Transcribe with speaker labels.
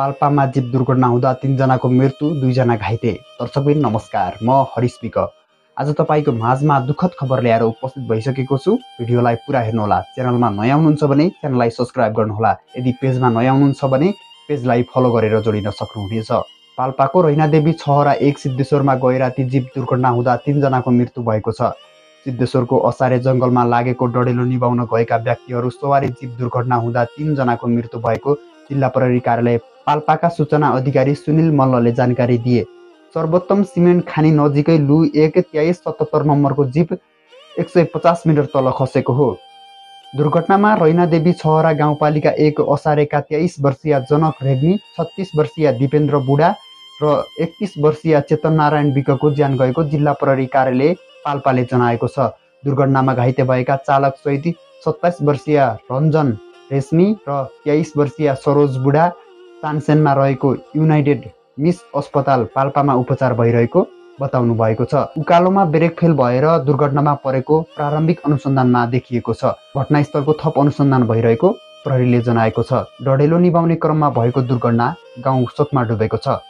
Speaker 1: पाल्पामा jeep दुर्घटना हुँदा 3 जनाको मृत्यु 2 जना घाइते। दर्शकबिन नमस्कार, म हरिश विक। आज तपाईको माझमा दुःखद खबर ल्याएर उपस्थित भइसकेको छु। भिडियोलाई पुरा हेर्नुहोला। च्यानलमा नयाँ हुनुहुन्छ भने च्यानललाई सब्स्क्राइब गर्नुहोला। यदि पेजमा नयाँ हुनुहुन्छ भने पेजलाई फलो गरेर जोडिन सक्नुहुनेछ। पाल्पाको रैनादेवी छहरा 1 सिद्धेश्वरमा गएराती जीप दुर्घटना हुँदा 3 जनाको मृत्यु भएको छ। सिद्धेश्वरको असारे जंगलमा लागेको डढेलो निभाउन गएका व्यक्तिहरू सवारी जीप दुर्घटना हुँदा 3 जनाको मृत्यु भएको जिल्ला प्रहरी कार्यालय पाल्पाका सूचना अधिकारी सुनिल मल्लले जानकारी दिए। सर्वोत्तम सिमेन्ट खानी नजिकै लु 1-23-77 नम्बरको जीप 150 मिटर तल खसेको हो। दुर्घटनामा रैनादेवी छहरा गाउँपालिका 1 असारेका 23 वर्षीय जनक रेग्मी, 36 वर्षीय दिपेन्द्र बुढा र 31 वर्षीय चेतन नारायण विकको ज्यान गएको जिल्ला प्रहरी कार्यालय पाल्पाले जनाएको छ। दुर्घटनामा घाइते भएका चालक सहित 27 वर्षीय रञ्जन रेशमी र 23 वर्षीय सरोज बुढा तानसेनमा रहेको युनाइटेड मिस अस्पताल पाल्पामा उपचार भइरहेको बताउनु भएको छ। उकालोमा ब्रेक फेल भएर दुर्घटनामा परेको प्रारम्भिक अनुसन्धानमा देखिएको छ। घटनास्थलको थप अनुसन्धान भइरहेको प्रहरीले जनाएको छ। डढेलो निभाउने क्रममा भएको दुर्घटना गाउँ शोकमा डुबेको छ।